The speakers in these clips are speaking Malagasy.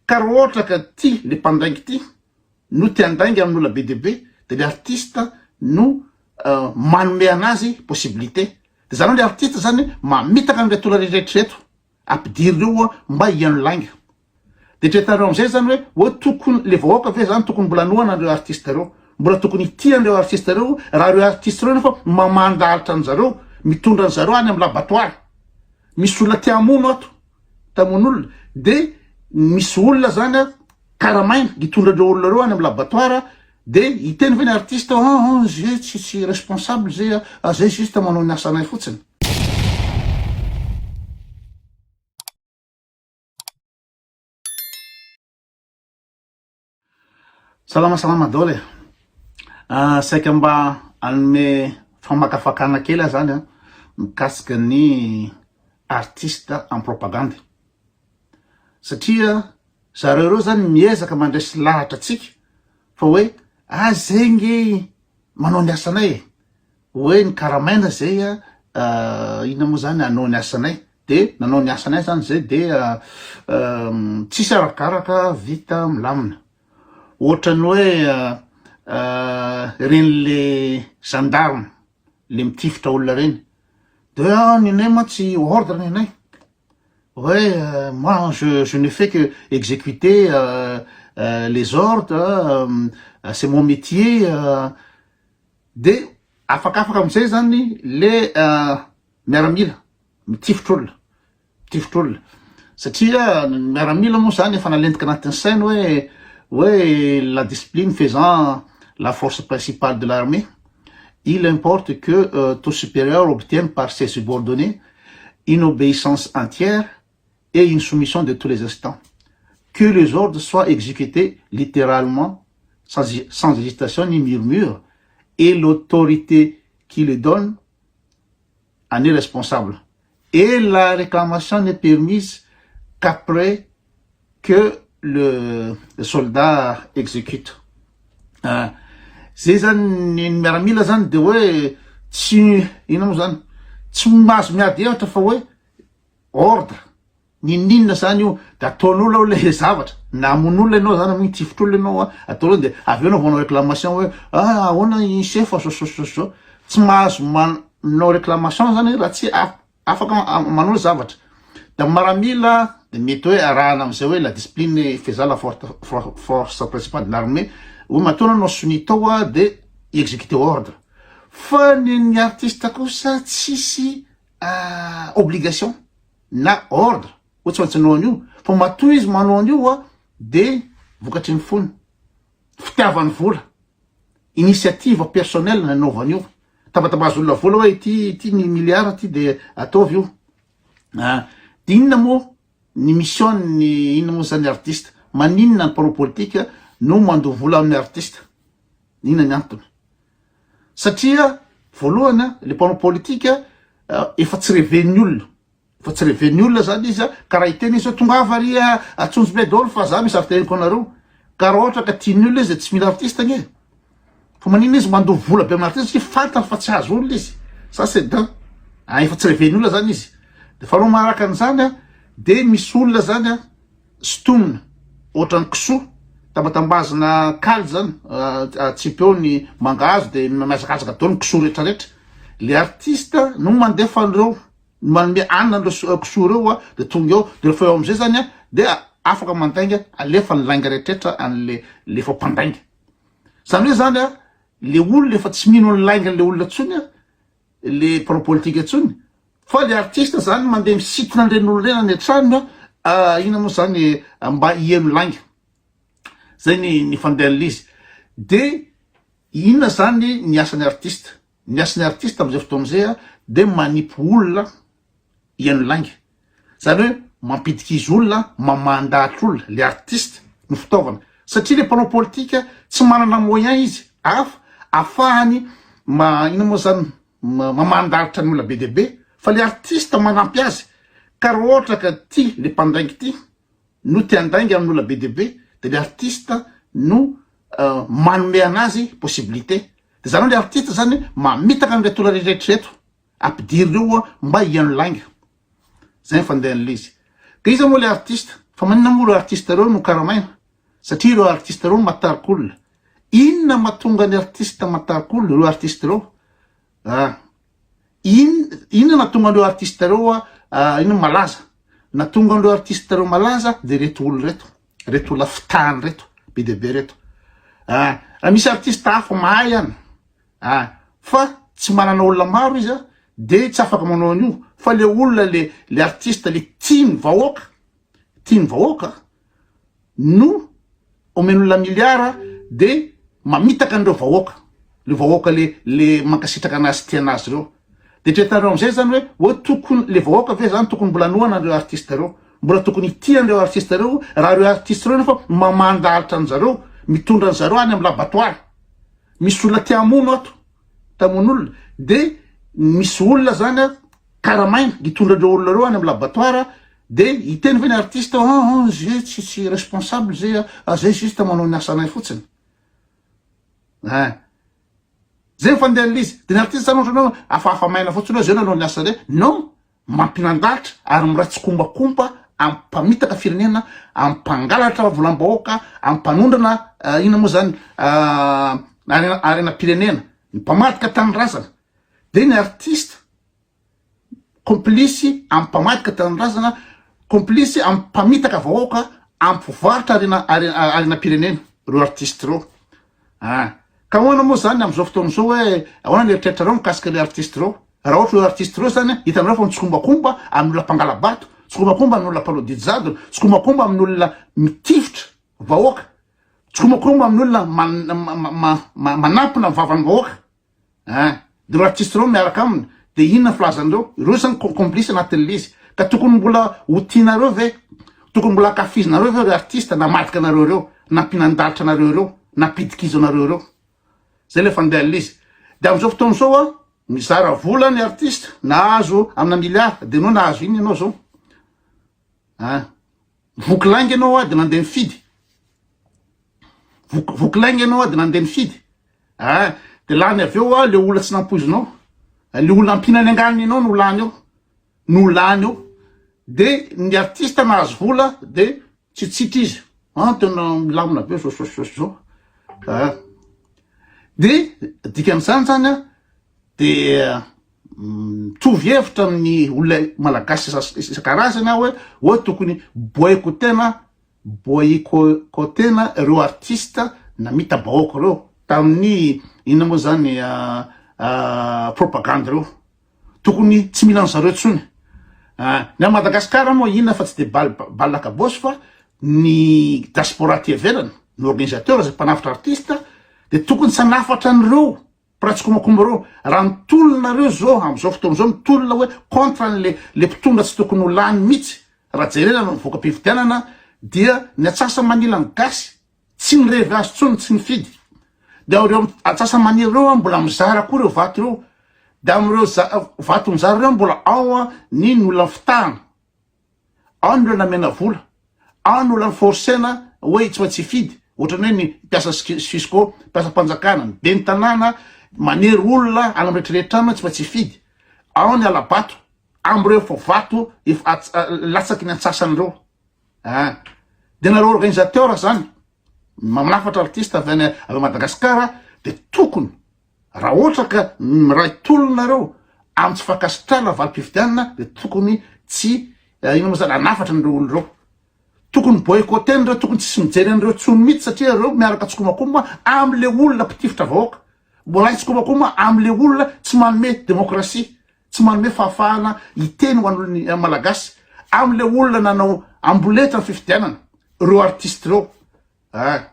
Ka raha ohatra ka ty le mpandainga ty no te handainga amin'olona be dia be de le artiste no manome anazy possibilité. De zany hoe le artiste zany mamitaka an'ireto olona rehetra reto, ampidiro reo mba hihaino lainga. De eritreretinareo amizay zany hoe hoe tokony le vahoaka ve zany tokony mbola hanohana an'ireo artiste reo? Mbola tokony hitia an'ireo artiste reo raha ireo artiste reo nefa mamandalitra an'zareo, mitondra an'zareo any amin'ny laboratoire. Misy olona te hamono ato, te hamono olona, de misy olona zany a karamaina hitondra an'ireo olona ireo any amin'ny laboratoire de hiteny ve ny artiste hoe ah ah ze tsy tsy responsable ze ah zay juste manao ny asanay fotsiny. Salama salama daholo e. Ah, saika mba hanome famakafakana kely aho zany a mikasika ny artiste en propagande. Satria zareo reo zany miezaka mandresy lahatra antsika fa hoe ah zay nge manao ny asanay e. Hoe ny karamaina zay a inona moa zany hanao ny asanay de nanao ny asanay zany zay de tsisy arakaraka vita milamina ohatran'ny hoe reny le gendarme le mitifitra olona reny de hoe ah ny anay mantsy ordre ny anay hoe moi je je ne fais que executer les ordres c'est mon métier. De afakafaka amizay zany le miaramila mitifitra olona, mitifitra olona satria ny miaramila moa zany efa nalentika anatin'ny sainy hoe hoe la discipline faisant la force principale de l'armée, il importe que tout supérieur obtienne par ses subordonnés une obéissance entière et une soumission de tous les instants, que les ordres soient exécutés littéralement sans sans hésitation ni murmure et l'autorité qui le donne en est responsable et la réclamation n'est permise qu'après que le soldat exécute. Ah, zay zany ny miaramila zany de hoe tsy inona moa zany tsy mahazo miady hevitra fa hoe Ordre, n'inon'inona zany io de ataon'olona ao le zavatra, na hamono olona ianao zany amin'iny tifitr'olona ianao a, ataonao de avy eo anao vao manao réclamation hoe ah ahoana i chef zao zao zao zao, tsy mahazo manao réclamation zany raha tsy afaka manao le zavatra, de maramila de mety hoe arahana am'zay hoe la discipline faisant la forte force principale de l'armée hoe matoa anao nanao sonia tao a de executer ordre, fa ny artiste kosa tsisy obligation na ordre hoe tsy maintsy hanao an'io fa matoa izy manao an'io a de vokatry ny fony, fitiavany vola, initiative personnelle nanaovany io, tabatabazon'olona vola hoe ity ity ny milliard ty de ataovy io, de inona moa ny mission ny inona moa zany artiste, maninona ny mpanao politika no mandoa vola amin'ny artiste, inona ny antony? Satria voalohany a, le mpanao politika efa tsy reven'ny olona, efa tsy reven'ny olona zany izy a, ka raha hiteny izy hoe tongava ary Antsonjombe daholo fa za misy avy teneniko anareo, ka raha ohatra ka tian'ny olona izy de tsy mila artiste anie, fa maninona izy mandoa vola be amin'ny artiste satria fantany fa tsy azo olona izy, ça c'est d'un, ah efa tsy reven'ny olona zany izy, de faharoa manaraka an'izany a, de misy olona zany a, Sintomina ohatran'ny kisoa tambatambazina kaly zany atsipy eo ny mangahazo de mihazakazaka daholo ny kisoa rehetra rehetra, le artiste no mandefa an'ireo manome hanina an'ireo kisoa ireo a de tonga eo de rehefa eo am'zay zany a de afaka mandainga alefa ny lainga rehetra rehetra an'le le efa mpandainga, zany hoe zany a le olona efa tsy mino ny laingan'le olona tsony a le mpanao politika intsony fa le artiste zany mandeha misintona an'ireny olona ireny any an-tranony a inona moa zany mba hiheno lainga zay ny ny fandehan'le izy de inona zany ny asan'ny artiste ny asan'ny artiste am'izay fotoana izay a de manipy olona hihaino lainga Zany hoe mampidikizy olona, mamandahatra olona, le artiste no fitaovana. Satria le mpanao politika tsy manana moyen izy hafa afahany ma inona moa zany mamandahatra ny olona be dia be fa le artiste manampy azy. Ka raha ohatra ka ty le mpandainga ty no te handainga amin'olona be dia be de le artiste no manome anazy possibilité. De zany hoe le artiste zany mamitaka an'ireto olona rehetra reto. Ampidiro ireo oa mba hihaino lainga. Zay ny fandehan'le izy. Ka iza moa le artiste? Fa maninona moa ireo artiste ireo no karamaina? Satria ireo artiste ireo no matarika olona. Inona mahatonga ny artiste matarika olona, ireo artiste ireo? Ah. In, inona nahatonga an'ireo artiste ireo ah, inona malaza? Nahatonga an'ireo artiste ireo malaza de ireto olona ireto. Ireto olona fitahany ireto, be dia be ireto. Ah, raha misy artiste hafa mahay any, ah, fa tsy manana olona maro izy ah, de tsy afaka manao an'io. Fa le olona le, le artiste le tian'ny vahoaka, tian'ny vahoaka, no omen'olona milliard de mamitaka an'ireo vahoaka, le vahoaka le le mankasitraka anazy tia anazy ireo. De eritreretinareo amizay zany hoe hoe tokony le vahoaka ve zany tokony mbola hanohana an'ireo artiste ireo, mbola tokony hitia an'ireo artiste ireo raha ireo artiste ireo nefa mamandalitra an'zareo, mitondra an'zareo any amin'ny laboratoire. Misy olona te hamono ato, te hamono olona, de misy olona zany a karamaina hitondra an'ireo olona ireo any amin'ny laboratoire De hiteny ve ny artiste hoe ah ah ze tsy tsy responsable ze ah zay juste manao ny asanay fotsiny. Ein. Zay ny fandehan'ilay izy. De ny artiste zany ohatrany hoe hafahafa maina fotsiny hoe zay nanao ny asanay. Non, mampinan-dalitra ary miray tsikombakomba amin'ny mpamitaka firenena, amin'ny mpangalatra volam-bahoaka, amin'ny mpanondrana inona moa zany harena harenam-pirenena, ny mpamadika tanindrazana. De ny artiste Complice am mpamadika tanindrazana, complice am mpamitaka vahoaka, am mpivarotra harena harenam-pirenena ireo artiste ireo. Ah. Ka ahoana moa zany am'izao fotoana izao hoe ahoana ny eritreritrareo mikasika ireo artiste ireo? Raha ohatra ireo artiste ireo zany hitanareo fa mitsikombakomba amin'ny olona mpangala-bato, mitsikombakomba amin'ny olona mpanao didy jadona, mitsikombakomba amin'ny olona mitifitra vahoaka, mitsikombakomba amin'ny olona manampina ny vavan'ny vahoaka. Ein! De ireo artiste ireo miaraka aminy de inona ny filazan'ireo? Ireo zany complice anatin'ilay izy. Ka tokony mbola ho tianareo ve? Tokony mbola ankafizinareo ve ireo artiste namadika anareo ireo, nampinan-dalitra anareo ireo, nampidi-kizo anareo ireo? Zay ilay fandehan'ilay izy. De amin'izao fotoana izao an, mizara vola ny artiste, nahazo amina milliard, de ianao nahazo inona ianao zao? Ein! Voky lainga ianao a de nandeha nifidy. Voky voky lainga ianao a de nandeha nifidy. Ah, de lany avy eo a le olona tsy nampoizinao. Le olona ampiana ny anganiny ianao no lany eo. No lany eo. De ny artiste nahazo vola de tsitsitra izy. Ah, tena milamina be zao zao zao zao. Ah. De dikan'izany zany a de Mitovy hevitra amin'ny olona malagasy isan-karazany aho hoe hoe tokony boycotter-na boycotter-na ireo artiste namita-bahoaka ireo tamin'ny inona moa zany propagande ireo. Tokony tsy mila an'zareo intsony. Ny any Madagasikara moa inona fa tsy de bal bal kabôsy fa ny diaspora aty ivelany, ny organisateur izay mpanafatra artiste de tokony tsy hanafatra an'ireo. Mpiray tsikombakomba ireo, raha ny tolona reo zao amzao fotoana zao ny tolona hoe contre anle le mpitondra tsy tokony ho lany mitsy, raha jerena ny voka-pifidianana dia ny atsasa-manila ny gasy tsy nirevy azy tsony tsy nifidy, de ao reo atsasa-manila reo an mbola mizara koa reo vato reo, de amreo vato mizara reo mbola ao an ny ny olona fitahana. Ao ny olona namena vola, ao ny olona ni-forcer-na hoe tsy maintsy hifidy, ohatran'ny hoe ny mpiasa Cisco, mpiasam-panjakana, ny ben'ny tanàna manery olona any amin'ny retraretra any hoe tsy maintsy hifidy, ao ny hala-bato, amin'ireo efa vato efa latsaky ny antsasany ireo. Ah. Dia nareo organisateur zany, manafatra artiste avy any avy Madagascar dia tokony Raha ohatra ka miray tolona nareo amin'ny tsy fankasitrahana valim-pifidianana dia tokony tsy inona moa zany hanafatra an'ireo olona ireo. Tokony boycotter-na ireo, tokony tsisy mijery an'ireo intsony mihitsy satria ireo miaraka tsikombakomba amin'le olona mpitifitra vahoaka. Miray tsikombakomba amin'le olona tsy manome demokrasia, tsy manome fahafahana hiteny ho an'olona malagasy, amin'le olona nanao amboletra ny fifidianana, ireo artistes ireo. Ah.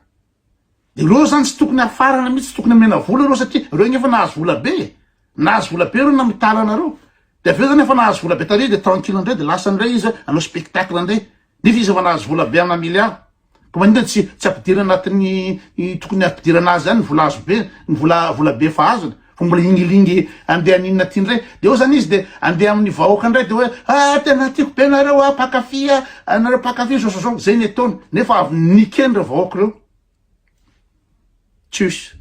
Ireo zany tsy tokony hafarana mihitsy, tsy tokony omena vola ireo satria ireo ange efa nahazo vola be e! Nahazo vola be ireo namitala anareo. De avy eo zany efa nahazo vola be tary de tranquille indray de lasa indray izy hanao spectacle indray. Nefa izy efa nahazo vola be amina milliard. Ka maninona tsy tsy ampidirina anatin'ny tokony hampidirana azy ihany ny vola azo be, ny vola vola be efa azony. Fa mbola hingilingy andeha haninona aty indray. De eo zany izy de andeha amin'ny vahoaka indray de hoe ah tena tiako be nareo ah mpankafy ah, nareo mpankafy zao zao zao. Zay ny ataony. Nefa avy nikeny ireo vahoaka ireo. Tschüss.